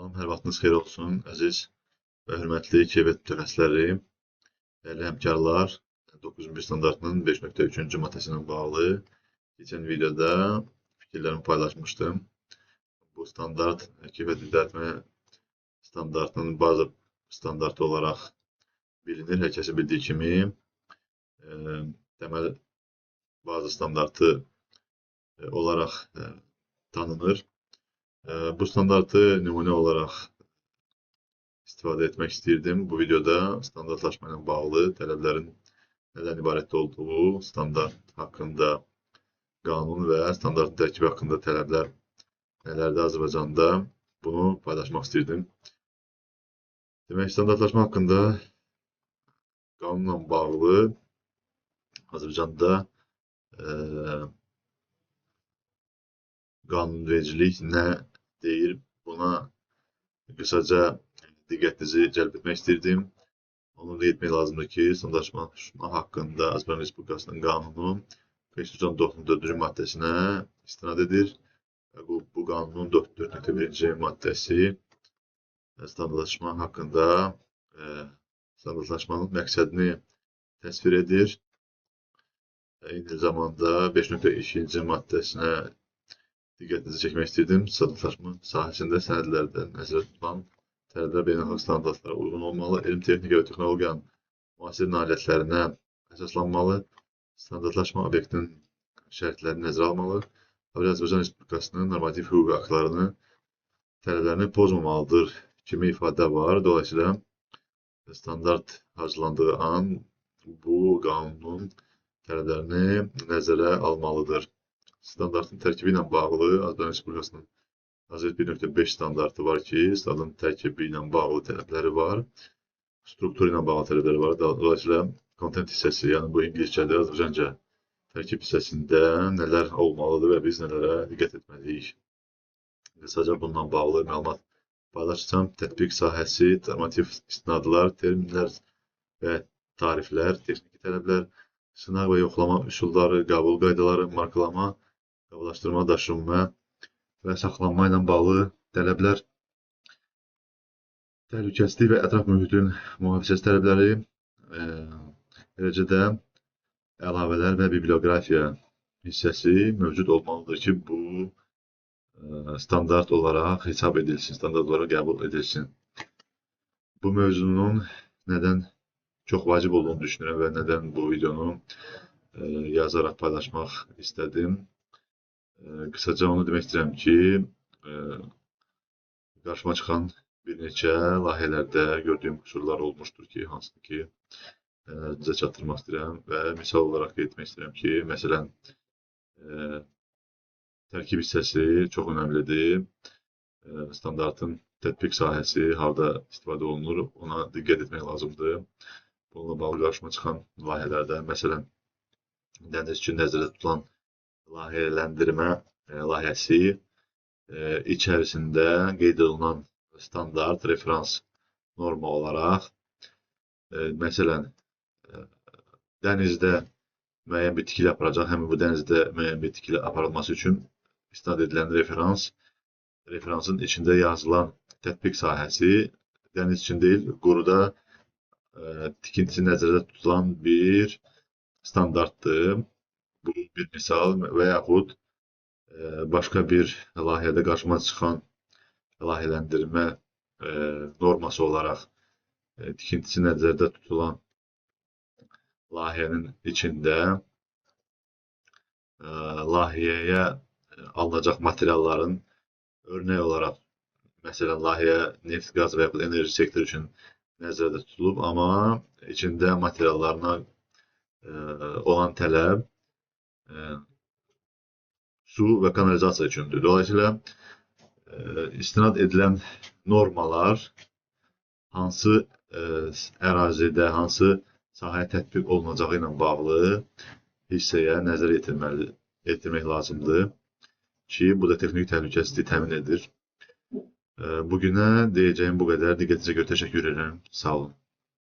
Salam, hər vaxtınız xeyir olsun, əziz və hörmətli keyfiyyət mütəxəssisləri, dəyərli həmkarlar. 9001 standartının 5.3-cü maddəsi ilə bağlı keçən videoda fikirlərimi paylaşmışdım. Bu standart keyfiyyət idarəetmə standartının baza standartı olaraq bilinir. Hər kəsin bildiyi kimi təməl baza standartı olaraq tanınır. Bu standartı nümunə olaraq istifadə etmək istəyirdim. Bu videoda standartlaşma ilə bağlı tələblərin nədən ibarət olduğu, standart haqqında qanun və standartın tərkibi haqqında tələblər nələrdir Azərbaycanda, bunu paylaşmaq istəyirdim. Demək, standartlaşma haqqında qanunla bağlı Azərbaycanda qanunvericilik nə deyir, buna qısaca diqqətinizi cəlb etmək istəyirdim. Onu da etmək lazımdır ki, standartlaşma haqqında Azərbaycan Respublikasının qanunu 594-cü maddəsinə istinad edir. Bu qanunun 4.1-ci maddəsi standartlaşma haqqında standartlaşmanın məqsədini təsvir edir. Eyni zamanda 5.2-ci maddəsinə diqqətinizi çəkmək istəyirdim. Standartlaşma sahəsində sənədlərdə nəzərdə tutulan tələblər beynəlxalq standartlara uyğun olmalı, elm, texnika və texnologiyanın müasir nailiyyətlərinə əsaslanmalı, standartlaşma obyektinin şərtlərini nəzərə almalı, Azərbaycan Respublikasının normativ hüquqi aktlarını, tələblərini pozmamalıdır kimi ifadə var. Dolayısıyla standart hazırlandığı an bu qanunun tələblərini nəzərə almalıdır. Standartın tərkibi ilə bağlı Azərbaycan Respublikasının AZ 1.5 standartı var ki, standartın tərkibi ilə bağlı tələbləri var, struktur ilə bağlı tələbləri var. Dolayısıyla kontent hissəsi, yəni bu ingiliscədir, Azərbaycanca tərkib hissəsində nələr olmalıdır və biz nələrə diqqət etməliyik. Qısaca bununla bağlı məlumat paylaşacağam. Tətbiq sahəsi, normativ istinadlar, terminlər və tariflər, texniki tələblər, sınaq və yoxlama üsulları, qəbul qaydaları, markalama, qablaşdırma, daşınma və saxlanma ilə bağlı tələblər, təhlükəsizlik və ətraf mühitin mühafizəsi tələbləri, eləcə də əlavələr və biblioqrafiya hissəsi mövcud olmalıdır ki, bu standart olaraq hesab edilsin, standart olaraq qəbul edilsin. Bu mövzunun nədən çox vacib olduğunu düşünürəm və nədən bu videonu yazaraq paylaşmaq istədim. Qısaca onu demək istəyirəm ki, qarşıma çıxan bir neçə layihələrdə gördüyüm qüsurlar olmuşdur ki, hansını ki, sizə çatdırmaq istəyirəm və misal olaraq qeyd etmək istəyirəm ki, məsələn, tərkib hissəsi çox önəmlidir. Standartın tətbiq sahəsi harda istifadə olunur, ona diqqət etmək lazımdır. Bununla bağlı qarşıma çıxan layihələrdə, məsələn, dəniz üçün nəzərdə tutulan layihələndirmə layihəsi içərisində qeyd olunan standart, referans norma olaraq, məsələn, dənizdə müəyyən bir tikili aparacaq, həmin bu dənizdə müəyyən bir tikili aparılması üçün istinad edilən referans, referansın içində yazılan tətbiq sahəsi dəniz üçün deyil, quruda tikintisi nəzərdə tutulan bir standartdır. Bu bir misal və yaxud başqa bir layihədə qarşıma çıxan layihələndirmə norması olaraq tikintisi nəzərdə tutulan layihənin içində layihəyə alınacaq materialların örnək olaraq, məsələn, layihə neft, qaz və yaxud enerji sektoru üçün nəzərdə tutulub, amma içində materiallarına olan tələb su və kanalizasiya üçündür. Dolayısıyla istinad edilən normalar hansı ərazidə, hansı sahəyə tətbiq olunacağı ilə bağlı hissəyə nəzər yetirmək lazımdır ki, bu da texniki təhlükəsizliyi təmin edir. Bugünə deyəcəyim bu qədər. Diqqətinizə görə təşəkkür edirəm. Sağ olun.